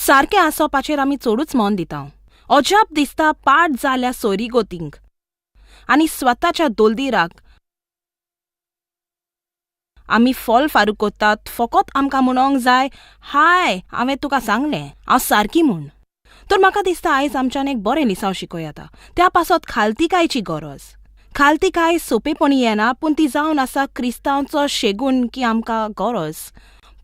सारकें आसपाचेर आमी चडूच मन दिता. अजाप दिसता पाड जाल्या सोयरीगतींक आनी स्वताच्या दोलदिराक आमी फॉल फारूक करतात. फकत आमकां म्हणोंक जाय, हाय हांवें तुका सांगलें हांव सारकी म्हूण. तर म्हाका दिसता आयज आमच्यान एक बरें लिसांव शिकोवं. त्या पासत खालतिकायची गरज. खालतिकाय सोंपेपणी येना, पूण ती जावन आसा क्रिस्तांवचो शेगूण की आमकां गरज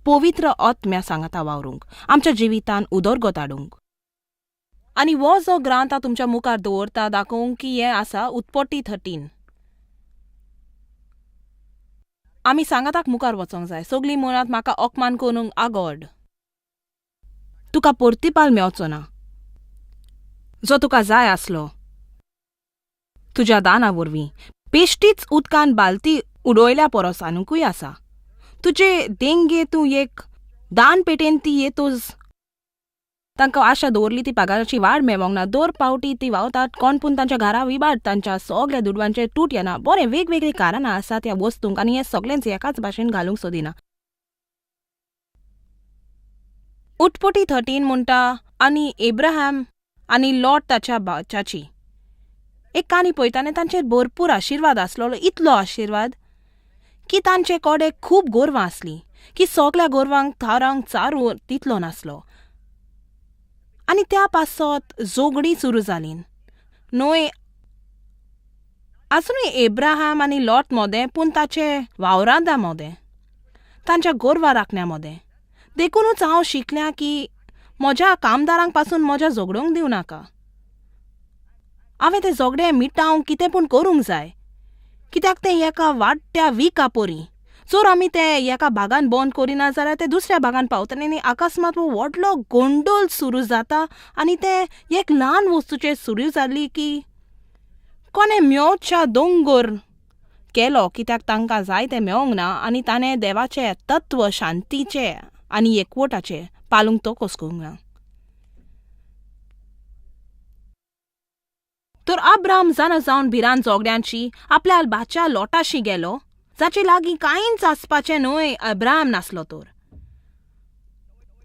पवित्र आत्म्या सांगाता वावरूंक, आमच्या जिवितान उदरगत हाडूंक. आनी हो जो ग्रांथ हांव तुमच्या मुखार दवरता दाखोवंक की हें आसा उत्पत्ती 13. आमी सांगाताक मुखार वचोंक जाय. सगळीं म्हणात म्हाका अपमान करूंक आगोड, तुका परतिपाल मेवचो ना जो तुका जाय आसलो तुज्या दाना वरवीं. बेश्टीच उदकान बालती उडयल्या परस आनुकूय आसा. तुजे देंगे तूं एक दान पेटेन ती येतोच. तांकां आशा दवरली ती पगाराची वाड मेळोंक ना. दर पावटी ती व्हांवतात कोण पूण तांच्या घरा विबाड तांच्या सगळ्या दुडवांचेर तूट येना. बरें वेगवेगळीं कारणां आसात ह्या वस्तूंक आनी हें सगळेंच एकाच भाशेन घालूंक सोदिना. उत्पत्ती 13 म्हणटा आनी एब्राहम आनी लॉट ताच्या भाच्याची एक काणी पळयता आनी तांचेर भरपूर आशिर्वाद आसलेलो. इतलो आशिर्वाद की तांचे कडेन खूब गोरवां आसलीं की सगळ्या गोरवांक थारांक चारू तितलो नासलो. आनी त्या पासत झगडीं सुरू जालीं न्हय आजुनूय एब्राहम आनी लॉट मोदें, पूण ताचे वावरांदा मोदें, तांच्या गोरवां राखण्या मोदें. देखुनूच हांव शिकल्या की म्हज्या कामदारांक पासून म्हज्या झगडूंक दिवं नाका. हांवें तें झगडें मिटावंक कितें पूण करूंक जाय, कित्याक तें एका वाडट्या विका परी. जर आमी तें एका भागान बंद करिना जाल्यार तें दुसऱ्या भागान पावतलें आनी अकस्मात हो व्हडलो गोंदोल सुरू जाता आनी तें एक ल्हान वस्तूचेर सुरू जाली की कोणें मेवच्या दोंगर केलो कित्याक तांकां जाय तें मेवंक ना आनी ताणें देवाचें तत्व शांतीचें आनी एकवटाचें पालूंक तो कोसकूंक ना. तर अब्राहम जाणा जावन भिरांत झगड्यांची आपल्या भाच्या लोटाशी गेलो, जाचे लागीं कांयच आसपाचें न्हय अब्राहम नासलो. तर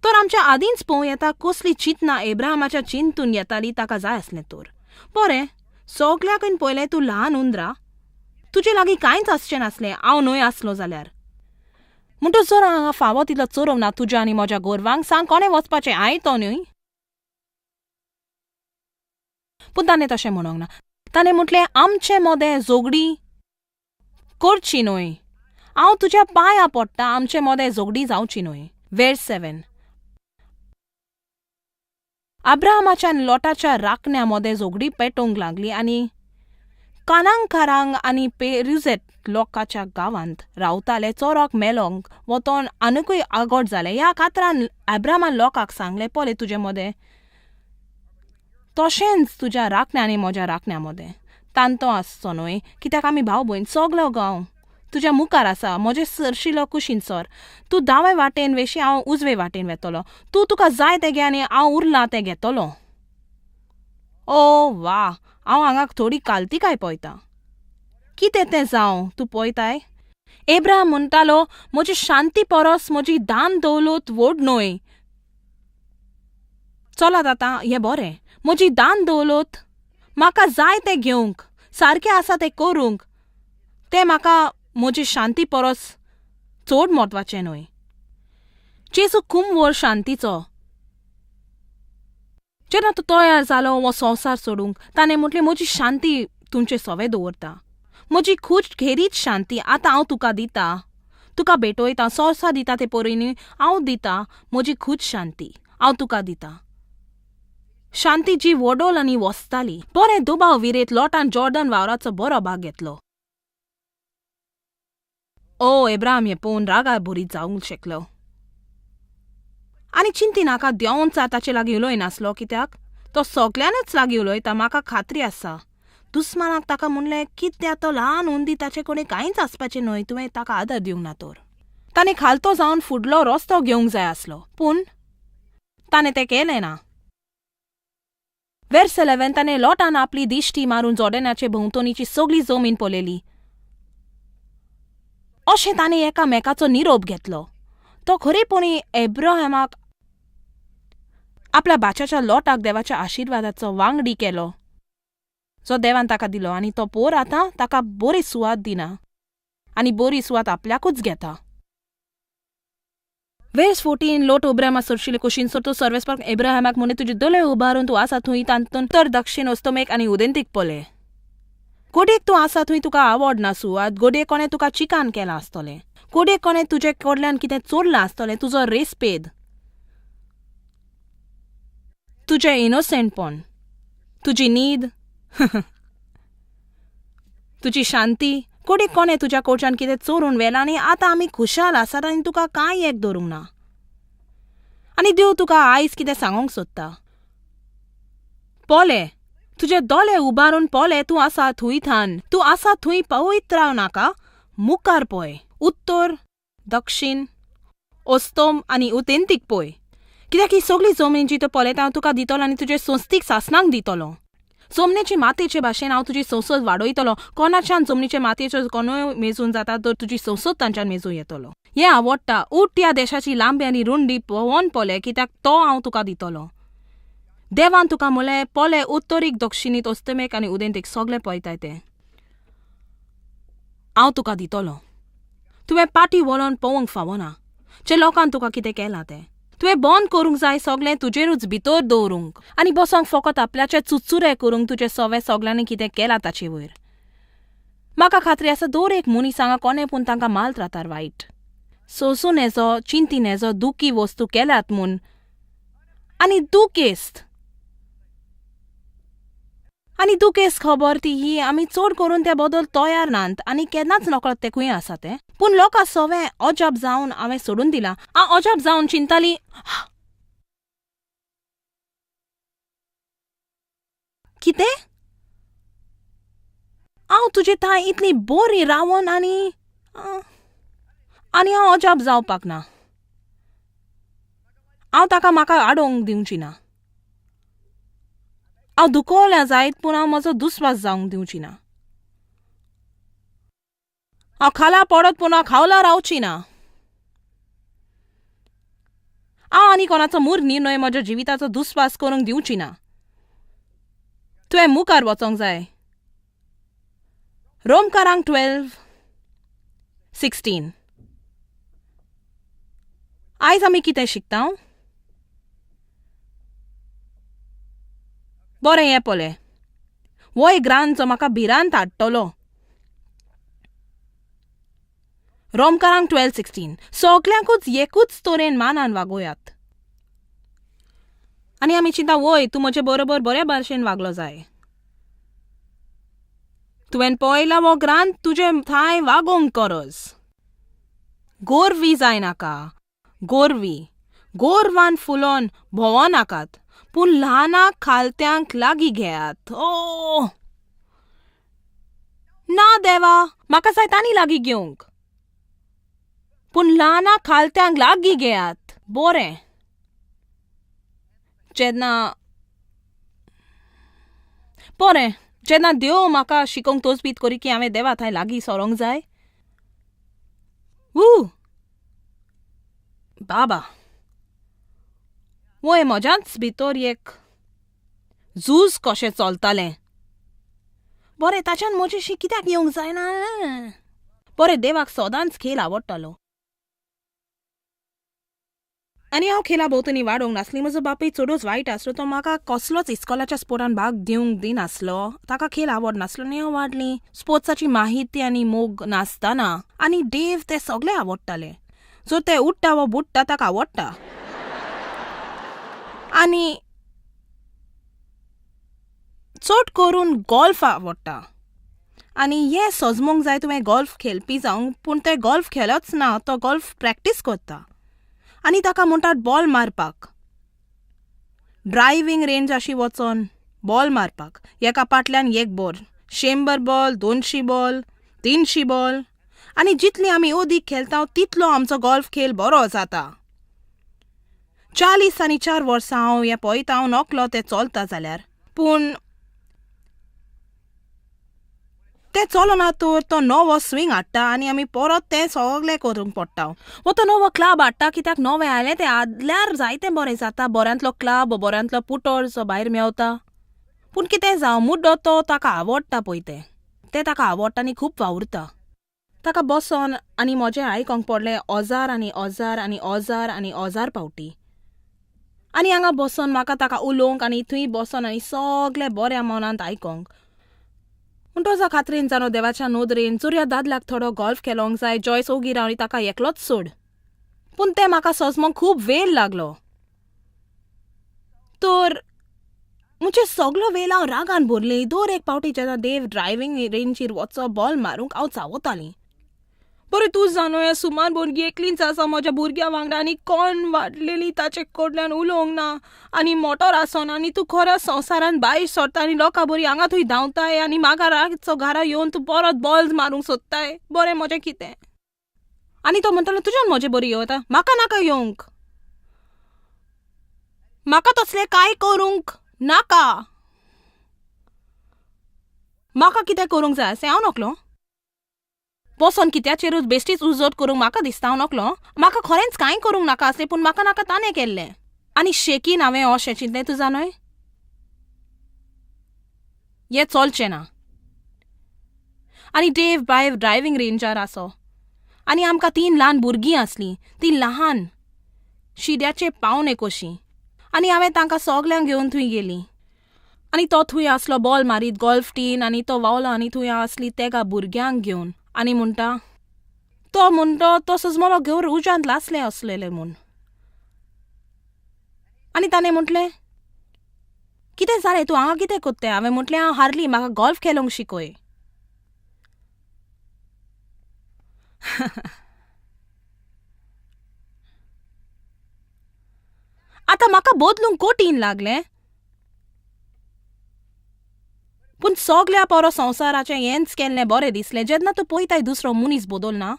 तर आमच्या आदींच पळोवं येता कसली चिंतना एब्राहमाच्या चिंतून येताली ताका जाय आसलें. तर बरें सगळ्याकून पयलें तूं ल्हान उंदरा, तुजे लागीं कांयच आसचें नासलें हांव न्हय आसलो जाल्यार. म्हणटच जर हांगा फावो तितलो चरोव ना तुज्या आनी म्हज्या गोरवांक, सांग कोणें वचपाचें, हांवें तो न्हय. पूण ताणें तशें म्हणूंक ना. ताणें म्हटलें आमचे मोदें झगडीं करची न्हय, हांव तुज्या पांया पडटा, आमचे मोदें झगडीं जावची न्हय. वेर्स 7. अब्राहमाच्या लोटाच्या राखण्या मोदें झगडीं पेटोवंक लागली आनी कानांकारांक आनी पेरुझेट लोकांच्या गांवांत रावताले चोराक मेलोंक वतोन आनिकूय आगोट जालें. ह्या खात्रान अब्राहमान लोकांक सांगलें, पळय तुजे मोदें तशेंच तुज्या राखण्या आनी म्हज्या राखण्या मोदें तांतो आसचो न्हय, कित्याक आमी भाव भयण सगलो गांव तुज्या मुखार आसा. म्हजे सरशिलो कुशीन सर, तूं दावे वाटेन वेशी, हांव उजवे वाटेन वेतलो, तूं तुका जाय तें घे आनी हांव उरलां तें घेतलो. ओ वा, हांव हांगा थोडी कालतिकाय पळयतां. कितें तें जावं तूं पळयताय. एब्राहम म्हणटालो म्हजी शांती परस म्हजी दान दौलत व्हड न्हय. चलात आतां हें बरें, म्हजी दान दौलत म्हाका जाय तें घेवंक, सारकें आसा तें करूंक, तें म्हाका म्हजी शांती परस चड म्हत्वाचें न्हय. जेजू कुंवर शांतीचो जेन्ना तो तयार जालो हो संवसार सोडूंक, ताणें म्हटलें म्हजी शांती तुमचे सवे दवरता, म्हजी खूब खेरीत शांती आतां हांव तुका दिता, तुका भेटयता, संवसार दिता ते परी न्हय, हांव दिता म्हजी खूब शांती, हांव तुका दिता शांती जी वडोल आनी वसताली. बरें दुबाव विरेत लोटान जॉर्डन वावराचो बरो भाग घेतलो. ओ एब्राहम हें पळोवन रागार भरीत जावंक शकलो आनी चिंती नाका देंवचार ताचे लागीं उलयनासलो, कित्याक तो सगळ्यानच लागीं उलयता म्हाका खात्री आसा. दुस्मानाक ताका म्हणलें कित्याक तो ल्हान उंदी ताचे कडेन कांयच आसपाचें न्हय, तुवें ताका आदर दिवंक ना. तर ताणें खालतो जावन फुडलो रस्तो घेवंक जाय आसलो, पूण ताणें तें केलें ना. वेर्स 11 ताणें लोटान आपली दिश्टी मारून जॉर्डनाचे भोंवतणीची सगळी जमीन पळयली. अशें ताणें एकामेकाचो निरोप घेतलो. तो खरेपणी एब्राहमाक आपल्या बाच्याच्या लोटाक देवाच्या आशिर्वादाचो वांगडी केलो जो देवान ताका दिलो आनी तो पोर आतां ताका बरी सुवात दिना आनी बरी सुवात आपल्याकूच घेता. वेर्स 14 लोट अब्राहमा सरशिले कुशीन सोर तो सर्वेस्पाक एब्राहमाक म्हणे तुजे दोळे उबारून तूं आसा थंय तातूंत उत्तर दक्षीण अस्तमेक आनी उदेंतीक पळय. गोडयेक तूं आसा थंय तुका आवड ना सुवात, गोडयेक कोणें तुका चिकान केलां आसतलें, गोडयेक कोणें तुजे कडल्यान कितें चोरलां आसतलें, तुजो रेस्पेद, तुजें इनोसंटपण, तुजी न्हीद, तुजी शांती. कोडे कोणें तुज्या कडच्यान कितें चोरून व्हेलां आनी आतां आमी खुशाल आसात आनी तुका कांय एक धरूंक ना. आनी देव तुका आयज कितें सांगूंक सोदता. पोले तुजे दोळे उबारून पोले, तूं आसा थंय थान, तूं आसा थंय पवित्र राव नाका, मुखार पळय, उत्तर दक्षीण अस्तम आनी उदेंतीक पळय. कित्याक ही सगळी जमनीन जी तूं पळयता हांव तुका दितलो आनी तुजे संस्थीक सासणांक दितलो. जमनीचे मातयेचे भाशेन हांव तुजी संसद वाडयतलो. कोणाच्यान जमनीचे मातयेचो कोणूय मेजून जाता तर तुजी संसद तांच्यान मेजूं येतलो. हें आवडटा. उठ ह्या देशाची लांबी आनी रुंडी पळोवन पळय, कित्याक तो हांव तुका दितलो. देवान तुका म्हणलें पळय उत्तरीक दक्षिणीत अस्तमेक आनी उदेंतीक सगळें पळयताय तें हांव तुका दितलो. तुवें पाटी वळोवन पळोवंक फावना जे लोकान तुका कितें केलां तें. तुवें बंद करूंक जाय सगळें तुजेरूच भितर दवरूंक आनी बसोंक फकत आपल्याचे चुचुरे करूंक तुजें सवे सगळ्यांनी कितें केलां ताचे वयर. म्हाका खात्री आसा दर एक मनीस हांगा कोणें पूण तांकां माल त्रातार वायट सोसूं नेजो, चिंती नेजो, दुखी वस्तू केल्यात म्हूण आनी दुखेस्त आनी दुखेस्त खबर ती ही आमी चड करून त्या बदल तयार नात आनी केन्नाच नकळत तें खंय आसा तें. पूण लोकां सवें अजाप जावन हांवें सोडून दिलां. हांव अजाप जावन चिंताली कितें हांव तुजे थंय इतली बरी रावन आनी आनी हांव अजाप जावपाक ना. हांव ताका म्हाका आडोवंक दिवची ना. हांव दुखवल्या जायत पूण हांव म्हजो दुस्वास जावंक दिवची ना. हांव खाला पडत पूण हांव खावला रावची ना. हांव आनी कोणाचो मूर निर्णय म्हज्या जिविताचो दुस्वास करूंक दिवची ना. तुवें मुखार वचोंक जाय. रोमकारांक 12:16. आयज आमी कितें शिकता? बरें हें पळय, हो एक ग्रांत जो म्हाका भिरांत हाडटलो. रोमकारांक 12:16. सगल्यांकूच एकूच तरेन मानान वागोयात. आनी आमी चिंता वय तूं म्हजे बरोबर बऱ्या भाशेन वागलो जाय. तुवें पळयला हो ग्रांत तुजे थंय वागोवंक गरज. गोरवी जायनाका, गोरवी गोरवान फुलोन भोंवो नाकात, पूण ल्हानाक खालत्यांक लागीं घेयात. ओ ना देवा, म्हाका जाय तांणी लागीं घेवंक, पूण ल्हानाक खालत्यांक लागीं घेयात. बरें जेन्ना बरें जेन्ना देव म्हाका शिकोवंक तोजबीत करी की हांवें देवा थंय लागीं सरोंक जाय. वू बाबा, वय म्हज्याच भितर एक झूज कशें चलतालें. बरें ताच्यान म्हजेशी कित्याक येवंक जायना? बरें देवाक सदांच खेळ आवडटालो आनी हांव खेळा भोंवतणी वाडोवंक नासली. म्हजो बापूय चडूच वायट आसलो, तो म्हाका कसलोच इस्कोलाच्या स्पोर्टान भाग दिवंक दिनासलो. ताका खेळ आवड नासलो आनी हांव वाडली स्पोर्ट्साची माहिती आनी मोग नासतना. आनी देव ते सगळे आवडटाले, जो ते उठ्ठा वा बुडटा ताका आवडटा. आनी चड करून गोल्फ आवडटा. आनी हें सजमूंक जाय तुवें गोल्फ खेळपी जावंक, पूण ते गोल्फ खेळच ना, तो गोल्फ प्रॅक्टीस करता. आनी ताका म्हणटात बॉल मारपाक, ड्रायव्हींग रेंज अशी वचोन बॉल मारपाक, एका पाटल्यान एक बॉल, 100 बॉल, 200 बॉल, 300 बॉल. आनी जितली आमी अदीक खेळटा तितलो आमचो गोल्फ खेळ बरो जाता. 40 आनी 4 वर्सां हांव हें पळयता, हांव नकलो तें चलता जाल्यार, पूण तें चलना तर तो नवो स्विंग हाडटा आनी आमी परत तें सगळें करूंक पडटा. वो तो नवो क्लब हाडटा कित्याक नवें आयलें तें आदल्यार जायतें बरें जाता. बऱ्यांतलो क्लब बऱ्यांतलो पुटर जो भायर मेवता. पूण कितें जावं मुड्डो तो ताका आवडटा पळय तें तें ताका आवडटा आनी खूब वावुरता. ताका बसोन आनी म्हजें आयकोंक पडलें 1000 आनी 1000 आनी 1000 आनी 1000 पावटी. आनी हांगा बसोन म्हाका ताका उलोवंक आनी थंय बसोन आनी सगळें बऱ्या मनांत आयकोंक. म्हणटोच खात्रीन जाणो देवाच्या नदरेन चोरया दादल्याक थोडो गोल्फ खेळोंक जाय. जॉयस ओगी राव आनी ताका एकलोच सोड. पूण तें म्हाका सजमोंक खूब वेळ लागलो. तर मुझे सगलो वेळ हांव रागान भरली. दर एक पावटी जेन्ना देव ड्रायव्हींग रेंजीर वचो बॉल मारूंक हांव चावतालीं. बरें तूं जाणो सुमार भुरगीं एकलींच आसा म्हज्या भुरग्यां वांगडा आनी कोण वाडलेली ताचे कडल्यान उलोवंक ना आनी मोटोर आसना आनी तूं खरो संवसारान भायर सरता आनी लोकां बरी हांगा थंय धांवताय आनी म्हाका रातचो घरा येवन तूं परत बॉल मारूंक सोदताय. बरें म्हजें कितें? आनी तो म्हणटालो तुज्यान म्हजे बरी येवता, म्हाका नाका येवंक, म्हाका तसलें कांय करूंक नाका, म्हाका कितें करूंक जाय अशें हांव नकलो. बसोन कित्याचेरूच बेश्टीच उजोट करूंक म्हाका दिसता हांव नकलो. म्हाका खरेंच कांय करूंक नाका आसलें पूण म्हाका नाका ताणें केल्लें. आनी शेकीन हांवें अशें चिंतलें तूं जाणय हें चलचें ना. आनी डेव बाय ड्रायव्हींग रेंजार आसो आनी आमकां 3 ल्हान भुरगीं आसलीं. तीं ल्हान शिड्याचे पावणे कशीं. आनी हांवें तांकां सगल्यांक घेवन थंय गेलीं. आनी तो थंय आसलो बॉल मारीत गोल्फ टीन आनी तो वावलो आनी थंय आसली तेगा भुरग्यांक घेवन. आनी म्हणटा तो म्हणटो तो सजमलो घेवन उज्यांत लासले आसलेले म्हूण. आनी ताणें म्हटलें कितें जालें तूं हांगा कितें कोत्तें? हांवें म्हटलें हांव हारली, म्हाका गोल्फ खेळोंक शिकय. आतां म्हाका बदलूंक कठीण लागलें. पूण सगल्या पोरो संवसाराचें हेंच केल्लें बरें दिसलें. जेन्ना तूं पळयताय दुसरो मनीस बदलना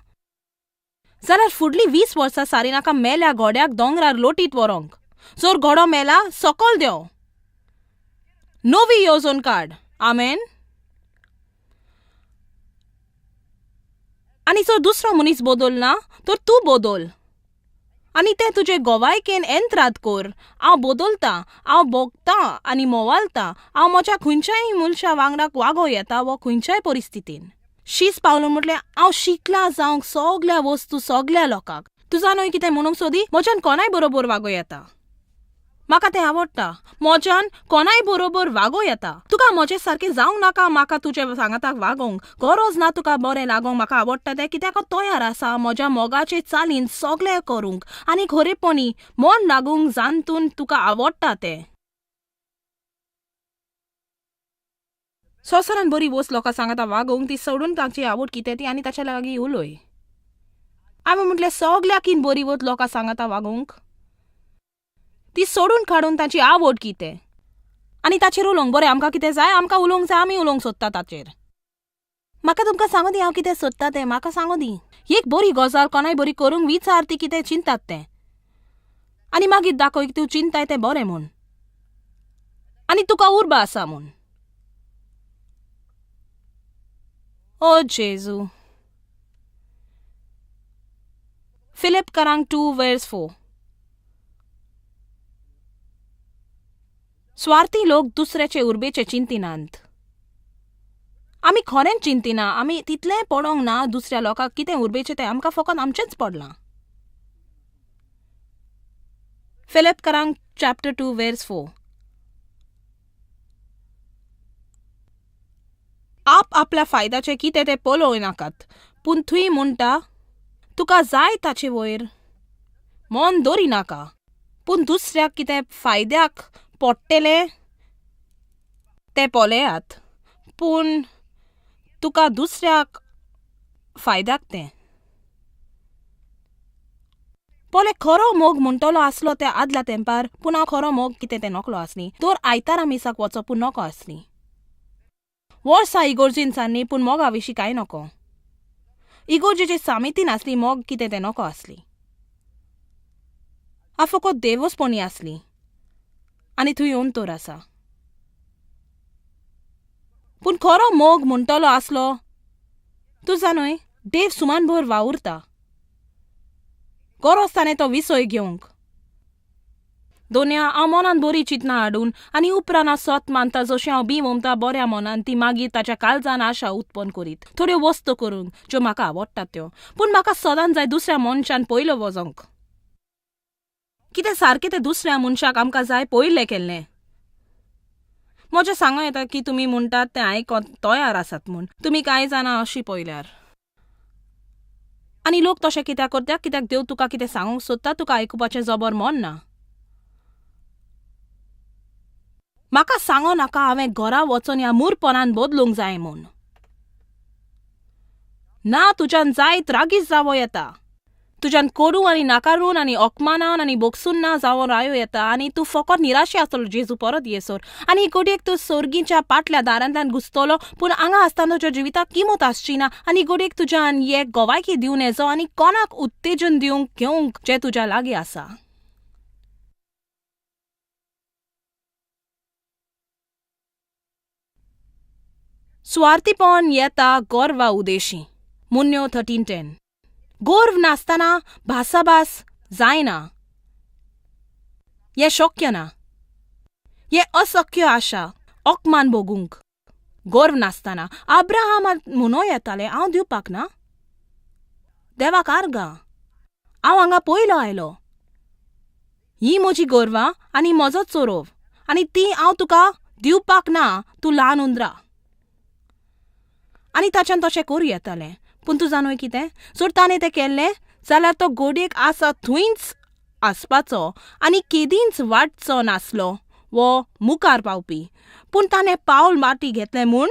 जाल्यार फुडलीं 20 वर्सां सारी नाका मेल्या घोड्याक दोंगरार लोटीत व्हरोंक. जर घोडो मेला सकल देंव, नवी येवजण काड. आमेन. आनी जर दुसरो मनीस बदलना तर तूं बदल आनी तें तुजे गोवायकेन एंत्राद कर. हांव बदलतां, हांव भोगतां आनी मोवालतां. हांव म्हज्या खंयच्याय मनशा वांगडा वागो येता वो खंयच्याय परिस्थितीन. शीस पावलो म्हटल्यार हांव शिकलां जावंक सगल्या वस्तू सगल्या लोकांक. तुजा न्हय कितें म्हणूंक सोदी म्हज्यान कोणाय बरोबर वागो येता. म्हाका तें आवडटा. म्हज्यान कोणाय बरोबर वागो येता. तुका म्हजें सारकें जावंक नाका म्हाका तुजे सांगाताक वागोवंक गरज ना. तुका बरें लागोंक म्हाका आवडटा तें कित्याक हांव तयार आसा म्हज्या मोगाचे चालीन सगळें करूंक आनी खरेपणी मन लागूंक जातून तुका आवडटा तें. संवसारान बरी वस्त लोकां सांगाता वागोवंक ती सोडून तांची आवड कितें ती आनी ताच्या लागीं उलय. हांवें म्हटलें सगल्याकीन बरी वस्त लोकां सांगाता वागोवंक ती सोडून काडून तांची आवड कितें आनी ताचेर उलोवंक. बरें आमकां कितें जाय, आमकां उलोवंक जाय, आमी उलोवंक सोदता ताचेर. म्हाका तुमकां सांगू दी हांव कितें सोदता तें. म्हाका सांगू दी एक बरी गजाल कोणाय बरी करूंक विचार ती कितें चिंतात तें आनी मागीर दाखय की तूं चिंताय तें बरें म्हूण आनी तुका उर्बा आसा म्हूण. ओ जेजू. फिलिपकारांक 2:4. स्वार्थी लोक दुसऱ्याचे उर्बेचे चिंतिनात. आमी खरेंच चिंतिना. आमी तितलें पडोंक ना दुसऱ्या लोकांक कितें उर्बेचें तें. आमकां फकत आमचेंच पडलां. फिलिपकारांक 2:4. आप आपल्या फायद्याचें कितें तें पळोवं नाकात पूण थंय म्हणटा तुका जाय ताचे वयर मन दवरी नाका पूण दुसऱ्याक कितें फायद्याक पडटलें तें पळयात पूण तुका दुसऱ्याक फायद्याक तें पळय. खरो मोग म्हणटलो आसलो त्या आदल्या तेंपार पूण हांव खरो मोग कितें तें नकलो आसली. तर आयतारा मिसाक वचप पूण नको आसली. वर्सां इगोर्जीन सान्नी पूण मोगा विशीं कांय नको. इगोर्जेची सामिती नासली, मोग कितें तें नको आसली. हांव फकत देवसपणी आसली आनी थंय अंतर आसा. पूण खरो मोग म्हणटलो आसलो तूं जाणूय देव सुमानभर वावुरता, गरज ताणें तो विसय घेवंक. दोन्या हांव मनान बरी चिंतना हाडून आनी उपरांत हांव सत मानता जशें हांव बी वोमता बऱ्या मनान ती मागीर ताच्या काळजान आशा उत्पन्न करीत थोड्यो वस्तू करूंक ज्यो म्हाका आवडटात त्यो. पूण म्हाका सदांच जाय दुसऱ्या मनशान पयलो वचोंक. कितें सारकें तें दुसऱ्या मनशाक आमकां जाय पयलें केल्लें. म्हजें सांगो येता की तुमी म्हणटात तें आयकोन तयार आसात म्हूण, तुमी कांय जाणां अशी पळयल्यार. आनी लोक तशें कित्याक करता? कित्याक देव तुका कितें सांगूंक सोदता, तुका आयकुपाचें जबर मन ना. म्हाका सांगो नाका हांवें घरा वचोन ह्या मूरपणान बदलूंक जाय म्हूण. ना, तुज्यान जायत रागीस जावं येता, तुज्यान कोडू आनी नाकारून आनी अकमानावन आनी बोगसून ना जावन रायो येता आनी तूं फकत निराशे आसतलो जेजू परत येसर. आनी घडयेक तूं सोर्गीच्या पाटल्या दारांतल्यान घुसतलो, पूण हांगा आसतना तुज्या जिविताक किंमत आसची ना. आनी घडयेक तुज्यान एक गोवायकी दिवन येजो आनी कोणाक उत्तेजन दिवंक घेवंक जें तुज्या लागीं आसा. सुवार्थीपण येता गोरवा उदेशी. मुन्यो 13:10. गोर्व नासतना भासाभास जायना. हें शक्य ना, हें अशक्य आशा अकमान भोगूंक. गोर्व नासतना अब्राहमा म्हणूं येतालें हांव दिवपाक ना देवाक आर्गां, हांव हांगा पयलो आयलो, ही म्हजी गोरवां आनी म्हजो चोरोव आनी ती हांव तुका दिवपाक ना, तूं ल्हान उंदरा. आनी ताच्यान तशें करूं येतालें. पूण तूं जाणूय कितें, जर ताणें तें केल्लें जाल्यार तो गोडयेक आसा थंयच आसपाचो आनी केदींच वाडचो नासलो वो मुखार पावपी. पूण ताणें पावल माटी घेतलें म्हूण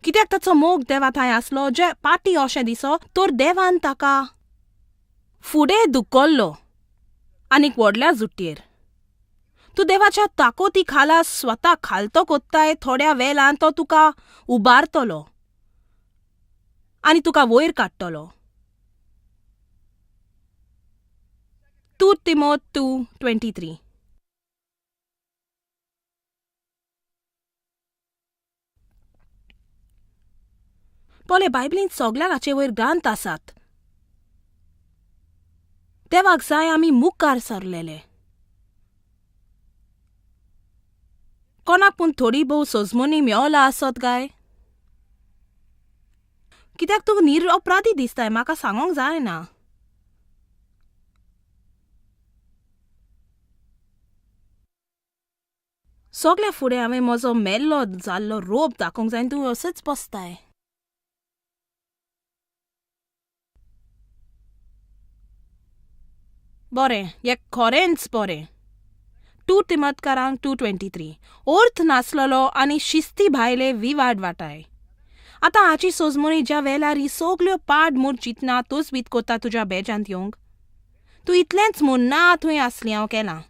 कित्याक ताचो मोग देवा थंय आसलो जे पाटी अशें दिसो तर देवान ताका फुडें धुकल्लो आनीक व्हडल्या जुट्येर. तूं देवाच्या ताकोती खाला स्वता खालतो कोत्ताय, थोड्या वेळान तो तुका उबारतलो आनी तुका वयर काडटलो. 2 तिमोत 2:23. पळय बायबलींत सगळ्याक हाचे वयर ग्रांथ आसात. देवाक जाय आमी मुखार सरलेले. कोणाक पूण थोडी भोव सोजमोनी मेवला आसत काय? कित्याक तूं निरअपराधी दिसताय, म्हाका सांगोंक जायना. सगल्या फुडें हांवें म्हजो मेल्लो जाल्लो रोप दाखोवंक जाय आनी तूं असोच बसताय. बरें, हें खरेंच बरें. 2 तिमोतकारांक 2:23. अर्थ नासलेलो आनी शिस्ती भायले विवाद वाटाय. आतां हाची सोजमणी ज्या वेळार ही सगल्यो पाड म्हूण चिंतना तोच बीत कोत्ता तुज्या बेजांत येवंक, तूं इतलेंच म्हूण ना थंय आसली हांव केलां.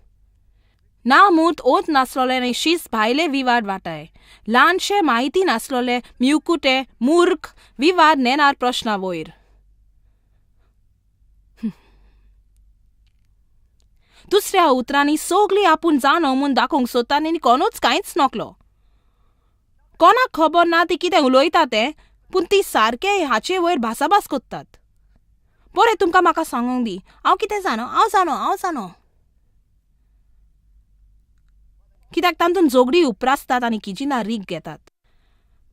ना म्हूर्त ओत नासलोले आनी शिस्त भायले विवाद वाटाय. ल्हानशे म्हायती नासलोले म्युकुटे मूर्ख विवाद नेणार प्रश्ना वयर. दुसऱ्या उतरांनी सगळीं आपूण जाणो म्हूण दाखोवंक सोदता आनी कोणूच कांयच नकलो. कोणाक खबर ना ती कितें उलयता तें, पूण ती सारकें हाचे वयर भासाभास करतात. बरें, तुमकां म्हाका सांगूंक दी, हांव कितें जाणो, हांव जाणो, हांव जाणो. कित्याक तातूंत झगडीं उप्रासतात आनी किजिनां रीग घेतात.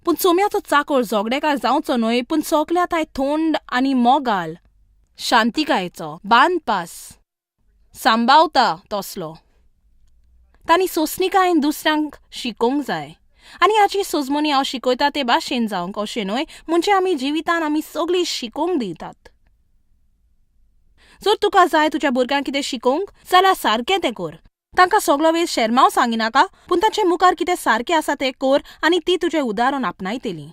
पूण चोम्याचो चाकोर झगडेकार जावचो न्हय, पूण सगल्या थांय थंड आनी मोगाल शांतिकायेचो बांदपास सांबावता तसलो. तांणी सोंसणीकायेन दुसऱ्यांक शिकोवंक जाय. आनी हाची सोजमणी हांव शिकयता ते भाशेन जावंक अशें न्हय, म्हणजे आमी जिवितान आमी सगळीं शिकोवंक दितात. जर तुका जाय तुज्या भुरग्यांक कितें शिकोवंक जाल्यार सारकें तें कर. तांकां सगलो वेळ शेरमांव सांगिनाका, पूण तांचे मुखार कितें सारकें आसा तें कर आनी ती तुजें उदाहरण आपणायतली.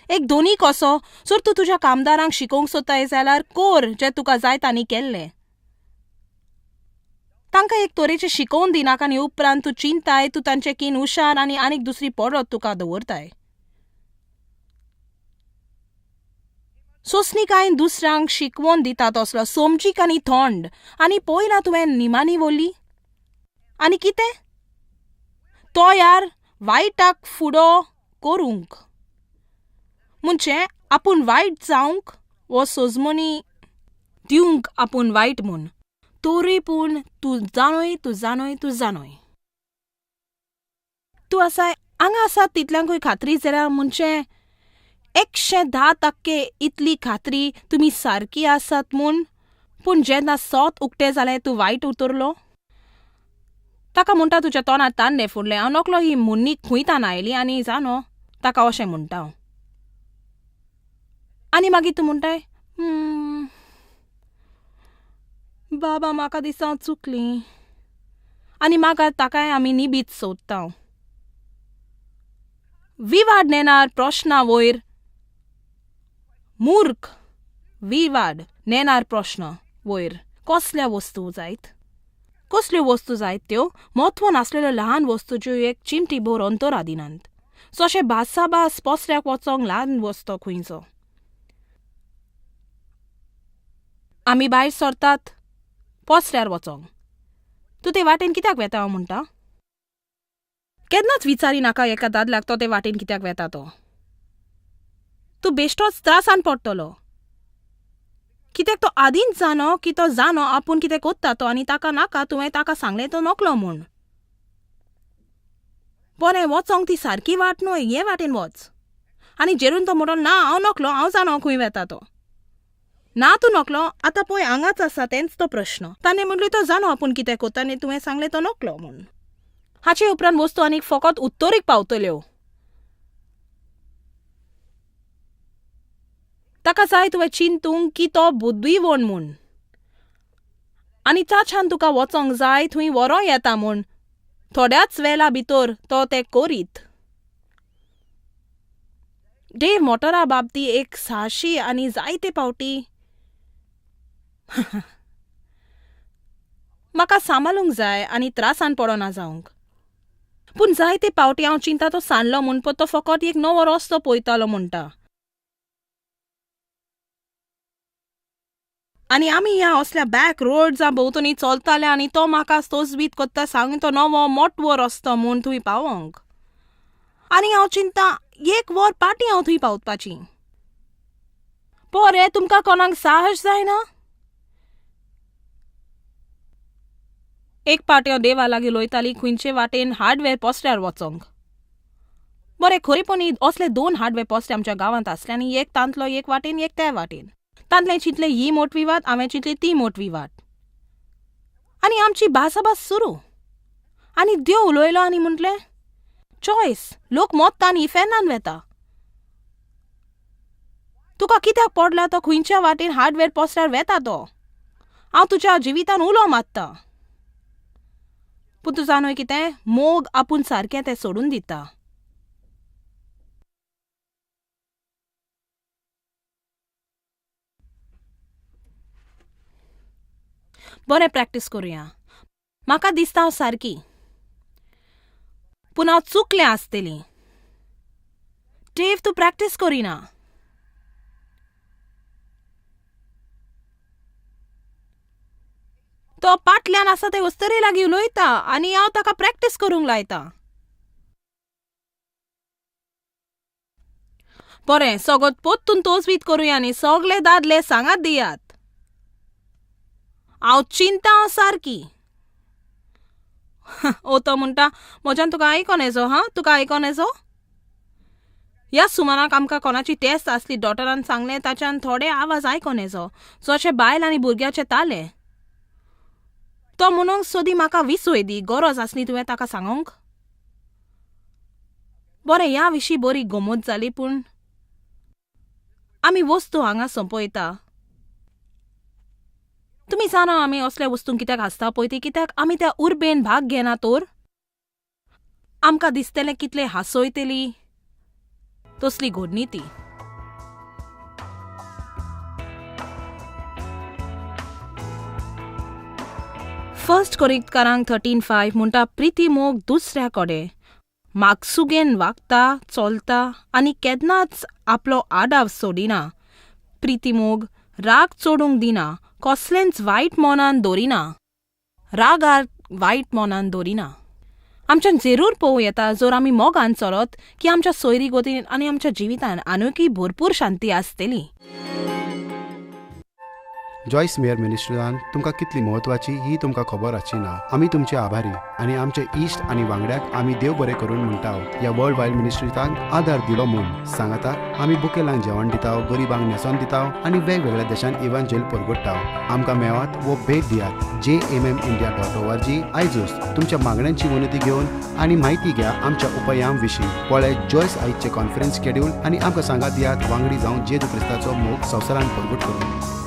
एक दोनी कसो, जर तूं तुज्या कामदारांक शिकोवंक सोदताय जाल्यार कर जें तुका जाय तांणी केल्लें. तांकां एक तरेचें शिकोवन दिनाका आनी उपरांत तूं चिंताय तूं तांचे कीन हुशार आनी आनीक दुसरी परत तुका दवरताय. सोंसणीकायेन दुसऱ्यांक शिकवोन दिता तसलो समजीक आनी थंड. आनी पळयना तुवें निमाणी वोली आनी कितें तो यार वायटाक फुडो करूंक. म्हणजे आपूण वायट जावंक वो सोजमणी दिवंक आपूण वायट म्हूण, तोरूय पूण तूं जाणोय, तूं जाणोय, तूं जाणोय. तूं आसाय हांगा आसा तितल्यांकूय खात्री जाल्यार म्हणजे 110% इतली खात्री तुमी सारकी आसात म्हूण. पूण जेन्ना सोत उक्तें जालें तूं वायट उतरलो. ताका म्हणटा तुज्या तोंडार तांदे फुडलें. हांव नकलो ही मुन्नी खंय तान आयली आनी जाणो ताका अशें म्हणटा हांव. आनी मागीर तूं म्हणटाय, बाबा म्हाका दिसता हांव चुकली. आनी मागीर ताकाय आमी निबीत सोदता. विवाद नेणार प्रश्ना वयर मूर्ख विवाद नेणार प्रश्न वयर कसल्या वस्तू जायत, कसल्यो वस्तू जायत त्यो म्हत्व नासलेल्यो ल्हान वस्तू ज्यो एक चिमटी भर अंतरा दिनात. जशें भासाभास पसऱ्याक वचोंक ल्हान वस्तू खंयचो. आमी भायर सरतात पसऱ्यार वचोंक. तूं ते वाटेन कित्याक वेता हांव म्हणटा? केन्नाच विचारी नाका एका दादल्याक तो ते वाटेन कित्याक वेता तो. तूं बेश्टोच त्रासान पडटलो. कित्याक तो आदींच जाणो की तो जाणो आपूण कितें कोत्ता तो आनी ताका नाका तुवें ताका सांगलें तो नकलो म्हूण. बरें वचोंक ती सारकी वाट न्हय, हे वाटेन वच. आनी जेरून तो म्हणटलो ना हांव नकलो, हांव जाणो खंय वेता तो. ना तूं नकलो, आतां पळय हांगाच आसा तेंच तो प्रश्न. ताणें म्हणलें तो जाणो आपूण कितें कोत्ता आनी तुवें सांगलें तो नकलो म्हूण. हाचे उपरांत वस्तू आनीक फकत उत्तरेक पावतल्यो. ताका जाय तुवें चिंतूंक की तो बुद्दीवण म्हूण आनी ताच्यान तुका वचोंक जाय थंय व्हरो येता म्हूण. थोड्याच वेळा भितर तो तें करीत. डेव मोटरा बाबती एक साहशी आनी जायते पावटी म्हाका सांबाळूंक जाय आनी त्रासान पडना जावंक. पूण जायते पावटी हांव चिंता तो सांडलो म्हूण, पण तो फकत एक नवो रस्तो पळयतालो म्हणटा. आनी आमी ह्या असल्या बॅक रोड्सा भोंवतणी चलताले आनी तो म्हाका तोजबीत कोत्ता सांग तो नवो मोटवो रस्तो म्हूण थंय पावोंक. आनी हांव चिंता एक वर पाटी हांव थंय पावपाची. पोरे तुमकां कोणाक साहस जायना? एक पाटी हांव देवा लागीं उलयताली खंयचे वाटेन हार्डवेअर पोस्ट्यार वचोंक. बरें खरेपणी असले 2 हार्डवेअर पोस्टे आमच्या गांवांत आसले आनी एक तांतलो एक वाटेन एक त्या वाटेन. तांतलें चिंतलें ही मोटवी वाट, हांवें चिंतली ती मोटवी वाट. आनी आमची भासाभास सुरू. आनी देव उलयलो आनी म्हटलें चॉयस, लोक मोत्ता आनी इफेर्नान वेता. तुका कित्याक पडला तो खंयच्या वाटेन हार्डवेअर पोस्टार वेता तो? हांव तुज्या जिवितान उलो मारता. पूण तूं जाणोय कितें, मोग आपूण सारकें तें सोडून दिता. बरें प्रॅक्टीस करुया. म्हाका दिसता हांव सारकी, पूण हांव चुकलें आसतली. डेव तूं प्रॅक्टीस करिना. तो पाटल्यान आसा ते उस्तरे लागीं उलयता आनी हांव ताका प्रॅक्टीस करूंक लायता. बरें सगळो पोत्तून तोजवीत करुया आनी सगळे दादले सांगात दियात. हांव चिंता हांव सारकी. ओ तो म्हणटा म्हज्यान तुका आयकोन येजो. हां तुका आयकोन येजो. ह्या सुमाराक आमकां कोणाची टेस्ट आसली. डॉक्टरान सांगलें ताच्यान थोडे आवाज आयकोन येजो जशे बायल आनी भुरग्याचे ताले. तो म्हणूंक सोदी म्हाका विसोय दी, गरज आसली तुवें ताका सांगूंक. बरें ह्या विशीं बरी गमत जाली, पूण आमी वस्तू हांगा सोंपयता. तुमी जाणा आमी असल्या वस्तूंक कित्याक हांसता पळय ती? कित्याक आमी त्या उर्बेन भाग घेना तर आमकां दिसतलें कितलें हांसयतली तसली घडणी ती. फर्स्ट कोरिंतकारांक 13:5 म्हणटा प्रिती मोग दुसऱ्या कडेन मागसुगेन वागता चलता आनी केन्नाच आपलो आडाव सोडिना. प्रिती मोग राग चडूंक दिना, कसलेंच वायट मनान दवरिना, रागार वायट मनान दवरिना. आमच्यान जरूर पळोवं येता जर आमी मोगान चलत की आमच्या सोयरी गोतीन आनी आमच्या जिवितान आनीकय भरपूर शांती आसतली. जॉयस मेयर मिनिस्ट्रीन तुमकां कितली म्हत्वाची ही तुमकां खबर आसची ना. आमी तुमचे आभारी आनी आमचे इश्ट आनी वांगड्याक आमी देव बरें करून म्हणटा ह्या वर्ल्ड वायड मिनिस्ट्रीतांक आदार दिलो म्हूण. सांगाता आमी बुकेलांक जेवण दिता, गरिबांक न्हेसोन दिता आनी वेगवेगळ्या देशांत इवांजेल परगट्टा. आमकां मेळात वो भेट दियात jmmindia.org. आयजूच तुमच्या मागण्यांची विनंती घेवन आनी म्हायती घ्या आमच्या उपायां विशीं. पळय जॉयस आयचे कॉन्फरन्स शेड्यूल आनी आमकां सांगात दियात वांगडी जावन जेजू क्रिस्ताचो मोग संवसारान परगट करूं.